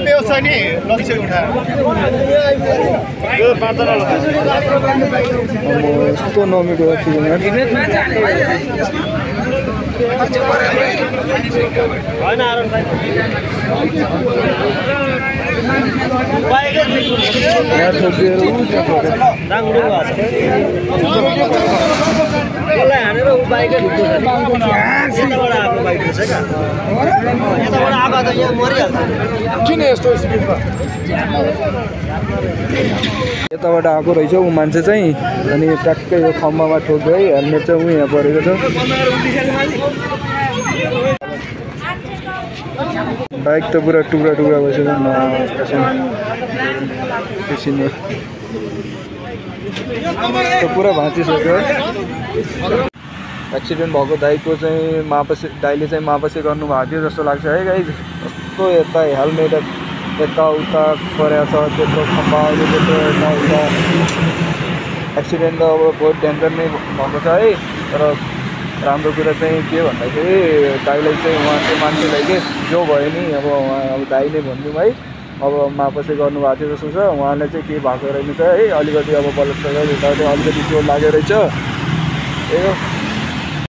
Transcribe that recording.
व्यवसाय नि लक्ष्य उठाएर यस्तो नमिठो किन यस्तो स्पिडमा यताबाट आएको रहेछ ऊ मान्छे चाहिँ अनि ट्याक्कै यो खम्बामा ठोक्यो है हेलमेट चाहिँ ऊ यहाँ परेको छ बाइक त पुरा टुक्रा टुक्रा भइसक्यो पुरा भाँचिसक्यो एक्सिडेन्ट भएको दाइको चाहिँ दाइले चाहिँ मापसी गर्नुभएको थियो जस्तो लाग्छ है गाइज कस्तो यता हेलमेट यताउता परेको छ त्यत्रो खम्बा त्यत्रो यताउता एक्सिडेन्ट त अब बहुत डेन्जर नै भएको छ है तर राम्रो कुरा चाहिँ के भन्दाखेरि दाइलाई चाहिँ उहाँ चाहिँ मान्छेलाई के जो भयो नि अब दाइ नै भनिदिउँ है अब मापसी गर्नुभएको थियो जस्तो छ उहाँलाई चाहिँ के भएको रहेछ है अलिकति अब बलत्कार यताउता अलिकति जोड लाग्यो रहेछ